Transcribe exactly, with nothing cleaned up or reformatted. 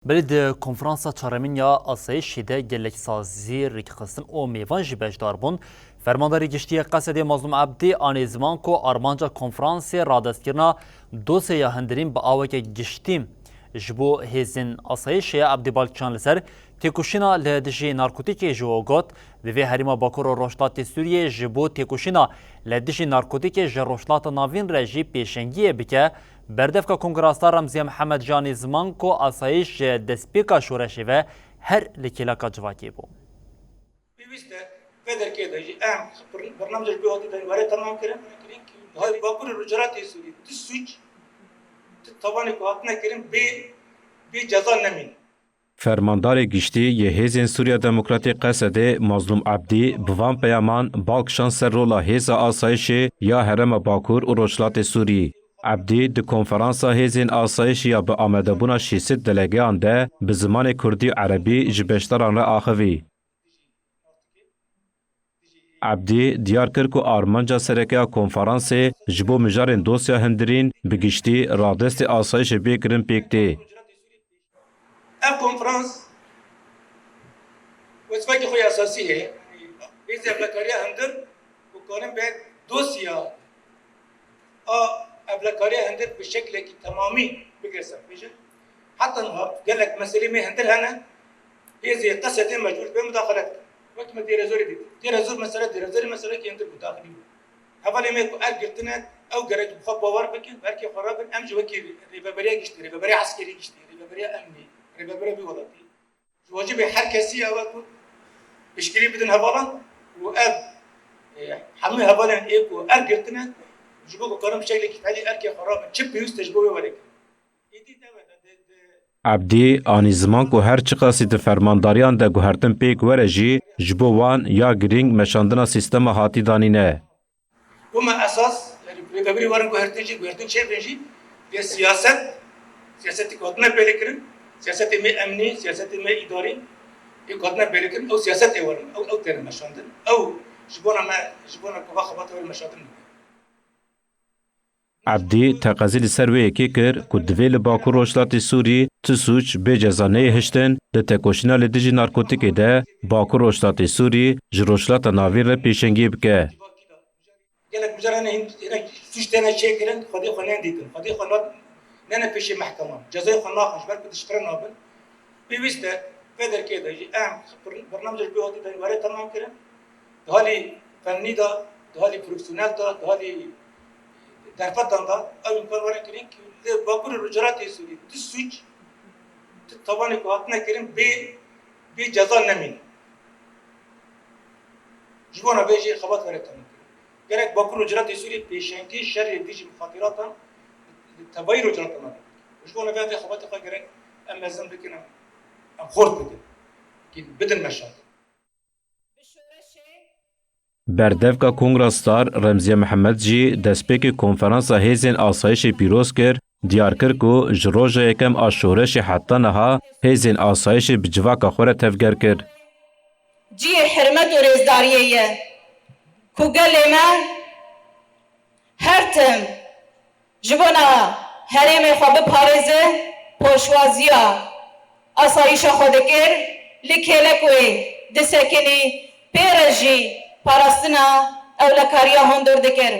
Belê di konferansa çaremîn ya asayîşê de gelek sazî, rêkxistin û mêvan jî beşdar bûn. Fermandarê Giştî yê Qesedê Mazlûm Ebdî anî ziman ku armanca konferansê radestkirina dosyeya hundirîn bi aweke giştî ji bo hêzên asayîşê ye. Ebdî balkişan li ser têkoşîna li dijî narkotîkê ji got, divê herêma Bakur û Rojhilatê Sûriyê ji bo têkoşîna li dijî narkotîkê ji Rojhilata Navîn re jî pêşengiyê bike. Berdevka Kongra Star Remziye Mihemed jî anî ziman ku asayîş ji destpêka şoreşê ve her li kêleka civakê bû. Pêwîst e vê derkê de jî em bir-, bernameca ji bo hatî dayîn were temam kirin, kirin ki niha Bakurê Rojhilatê Sûrî tu sûc, tu tawanê ku hatine kirin bê, bê ceza nemîne. Fermandarê Giştî yê Hêzên Sûriya Demokratîk Qesedê Mazlûm Ebdî bi van peyaman bal kişand ser rola hêza asayişê ya Herêma Bakur û Rojhilatê Sûrî. Ebdî di konferansa hêzên asayişê ya bi amadebûna şêst sed delegeyan de bi zimanê kurdî û erebî ji beşdaran re axivî. Ebdî diyar kir ku armanca sereke ya konferansê ji bo mijarên dosya hundirîn bi giştî radestê asayişê bê kirin pêk tê. Ev konferans wezîfekî xwe ya esasî heye. Hêzê evlekariya hundir ku karin be dosya a evlekariya hundir bi şeklekî temamî bigire ser pêşê. Heta niha gelek meselê me hundir hene, hêzê Qesedê mecbûr be mudaxele bikin. Wek me Dêrezorê dît. Dêrezor mesele, Dêrezorê meselekî hundir bû daxilî bû. Hevalê me ku erk girtine, ew gerek bi xwe bawer bikin, erkê xwe rabin, em jî wekî rêveberiya giştî, rêveberiya eskerî giştî, rêveberiya emnî, rêveberiya vî welatî. Ji wacibê her kesî ew e ku piştgirî bidin hevalan û ev, e, hemû hevalên ê ku erk girtine, ji bo ku karin bi şeklekî feîlî erkê xwe rabin, çi pêwîst e ji bo wê were kirin. Êdî dewe de, de, de, Ebdî anî ziman ku her çiqasî di fermandariyan de guhertin pêk were jî, ji bo wan ya girîng meşandina sîstema hatî danîne. Bû me esas, yani rêvebirî werin guhertin jî, guhertin çêbin jî, lê siyaset, siyasetê ku hatine pêlêkirin, siyasetê me emnî, siyasetê me îdarî, ê ku hatine pêlêkirin, ew siyasetê werin, ew, ew têne meşandin. Ew ji bona me, ji bona ku va xebata werin meşandin. Ebdî teqezî li ser wê yekê kir ku divê li Bakur Rojhilatê Sûrî tu sûc bê ceza neyê hiştin, di tekoşîna li dijî narkotîkê de Bakur Rojhilatê Sûrî ji Rojhilata Navîn re pêşengiyê bike. Gelek mijar hene hîn, hene sûc têne çêkirin, xwedê xwe nên dîtin, xwedê xwe ne-, nene pêşê mehkeman, cezayê xwe naxin, ji ber ku dişiqre nabin. Pêwîst e vê derkê de jî em bir-, bernameca ji bo hatî dayîn were temam kirin. Di halî fennî de, di halî profesyonel de, di halî derfetan de ew îmkan were kirin ku li Bakurê Rojhilatê Sûrî tu sûc, tu tawanê ku hatine kirin bê, bê ceza nemîne. Ji bona vê jî xebat were temam kirin. Gerek Bakur û Rojhilatê Sûriyê pêşengî şerê dijî muxatiratan li tevayî Rojhilata Navîn bikin. Ji bona vê vê xebatê xwe gerek em mezin bikin, em, em xort bikin. Kî bidin meşandin. Berdevka Kongra Star Remziye Mihemed jî destpêkê konferansa hêzên asayişê pîroz kir, diyar kir ku ji roja yekem a şoreşê heta niha hêzên asayişê bi civaka xwe re tevger kir. Cihê hurmet û rêzdariyê ye ku gelê me her tim ji bona herêmê xwe biparêze, pêşwaziya asayişa xwe dikir, li kêlek wê disekinî, pê re jî parastina ewlekariya hundir dikir.